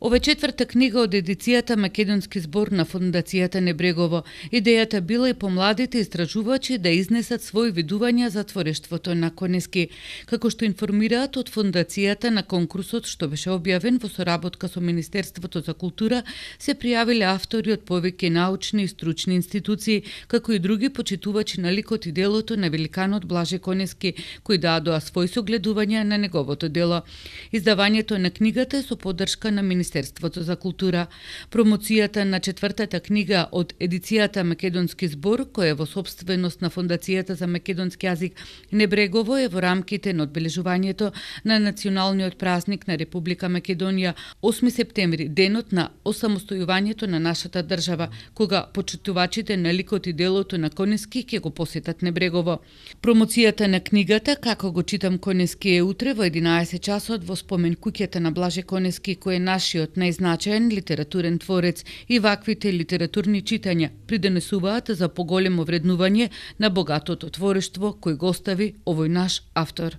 Ова четврта книга од едицијата Македонски збор на Фондацијата Небрегово. Идејата била и помладите истражувачи да изнесат своји видувања за творештвото на Конески. Како што информираат од Фондацијата, на конкурсот што беше објавен во соработка со Министерството за култура, се пријавиле автори од повеќе научни и стручни институции, како и други почитувачи на ликот и делото на великанот Блаже Конески, кои дадоа своји согледувања на неговото дело. Издавањето на книгата е со поддршка на Министерството за култура. Промоцијата на четвртата книга од едицијата Македонски збор, која е во собственост на Фондацијата за македонски јазик Небрегово, е во рамките на одбележувањето на националниот празник на Република Македонија, 8 септември, денот на осамостојувањето на нашата држава, кога почитувачите на ликот и делото на Конески ќе го посетат Небрегово. Промоцијата на книгата "Како го читам Конески" е утре во 11 часот во спомен куќата на Блаже Конески, кој е нашиот најзначаен литературен творец, и ваквите литературни читања придонесуваат за поголемо вреднување на богатото творештво кој го остави овој наш автор.